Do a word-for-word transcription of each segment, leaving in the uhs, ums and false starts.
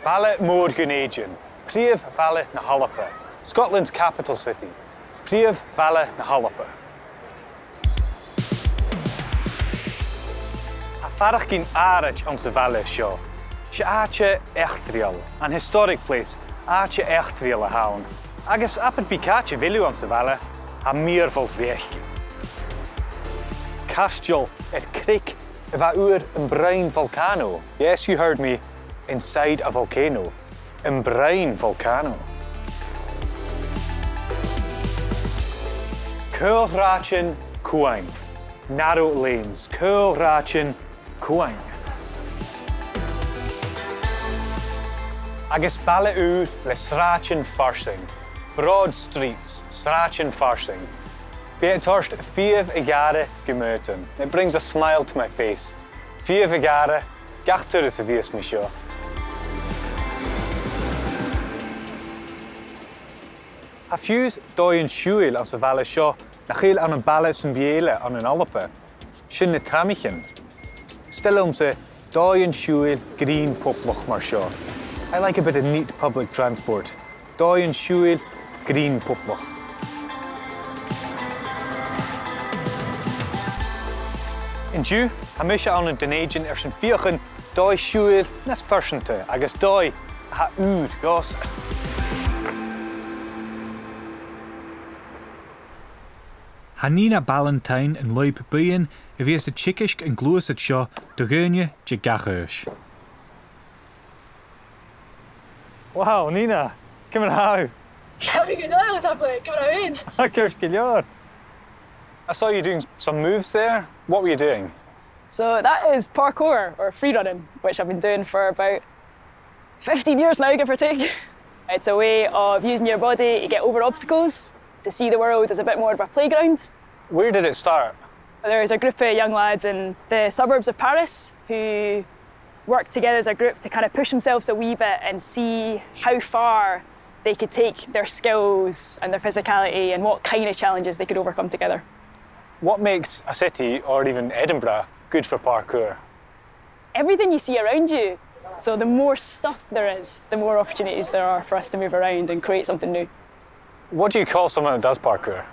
Baile Mòr Dhùn Èideann, prìomh bhaile na h-Alba. Scotland's capital city, prìomh bhaile na h-Alba. Tha faireachdainn àraid anns a' bhaile seo. 'S e àite eachdraidheil, an historic place, àite eachdraidheil a th' ann. Agus abair bidh càit a bheil thu anns a' bhaile, tha mìorbhail bhreac. Caisteal air creag a bha uair am broinn volcano. Yes, you heard me, inside a volcano. Am broinn volcano. Caol-shràidean cumhang. Narrow lanes. Caol-shràidean cumhang. Agus baile ùr le sràidean farsaing. Broad streets, sràidean farsaing. Bidh e a' toirt fiamh a' ghàire gu m' aodann. It brings a smile to my face. Fiamh a' ghàire, gach turas a bhios mi seo. Tha fiù 's dòighean-siubhail anns a' bhaile seo nach eil ann am baile sam bith eile ann an Alba. Sin na tramaichean. 'S toil leamsa dòighean-siubhail grinn poblach mar seo. I like a bit of neat public transport. Dòighean-siubhail grinn poblach. An-diugh, tha mise ann an Dùn Èideann airson feuchainn dòigh-siubhail nas pearsanta agus dòigh a tha ùr dhòmhsa. Tha Nina Ballantyne an lùib buidheann a bhios a' teagasg an gluasad seo do dhaoine de gach aois. Wow, Nina, ciamar a tha thu? Tha mi gu math, tapadh leat, ciamar a tha thu fhèin? Ceart gu leòr. I saw you doing some moves there. What were you doing? So that is parkour, or free running, which I've been doing for about fifteen years now, give or take. It's a way of using your body to get over obstacles, to see the world as a bit more of a playground. Where did it start? There's a group of young lads in the suburbs of Paris who work together as a group to kind of push themselves a wee bit and see how far they could take their skills and their physicality and what kind of challenges they could overcome together. What makes a city, or even Edinburgh, good for parkour? Everything you see around you. So the more stuff there is, the more opportunities there are for us to move around and create something new. What do you call someone that does parkour?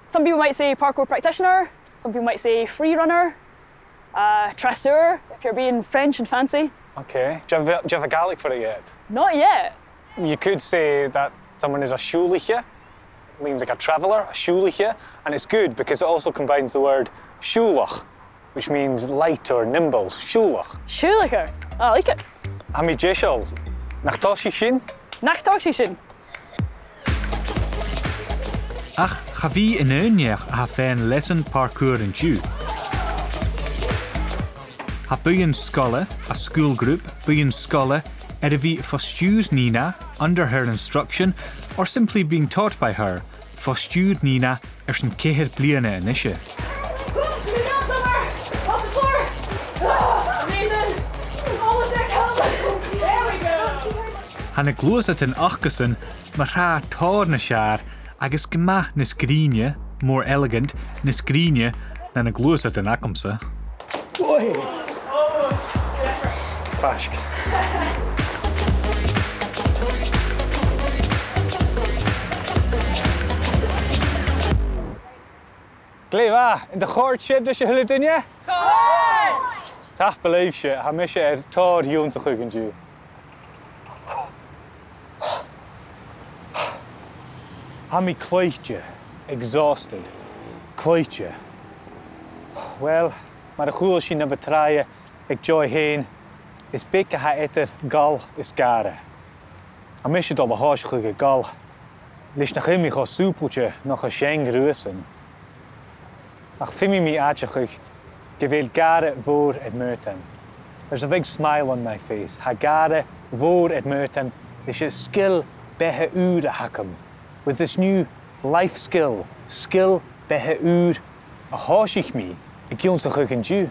Some people might say parkour practitioner, some people might say free runner, uh, traceur, if you're being French and fancy. Okay. Do you have, do you have a Gaelic for it yet? Not yet. You could say that someone is a siùbhlaiche, means like a traveller, a siùbhlaiche, and it's good because it also combines the word siùbhlach, which means light or nimble, siùbhlach. Siùbhlach. I like it. Tha mi deiseil. Nach tòisich sinn? Nach tòisich sinn? Ach cha bhi an aon neach a tha a' faighinn leasan parkour an-diugh. Tha buidheann sgoile, a school group, buidheann sgoile, air a bhith fo stiùir Nina, under her instruction, or simply being taught by her, fo stiùir Nina airson ceithir bliadhna a-nise. Whoops, we got somewhere! Off the floor! Ah, amazing! Almost there, Callum! There we go! Tha na gluasadan acasan mar-thà tòrr nas fheàrr agus gu math nas grìne, more elegant, nas grìne na na gluasadan agamsa. Oi! Faisg. Glè mhath, an do chòrd sin ris a h-uile duine? Chòrd! Tapadh leibhse, tha mise air tòrr ionnsachadh an-diugh. Tha mi claoite, exhausted, claoite. Uill, mar a chuala sinn na bu tràithe aig Joy fhèin, is beag a tha eadar gol is gàire. Tha mise a' dol a thòiseachadh a' gol, leis nach eil mi cho sùbailte no cho seang riuthasan. Ach feumaidh mi aideachadh gu bheil gàire mhòr air m' aodann. There's a big smile on my face. Tha gàire mhòr air m' aodann leis an sgil-beatha ùr a th' agam. With this new life skill, sgil-beatha ùr, a thòisich mi ag ionnsachadh an-diugh.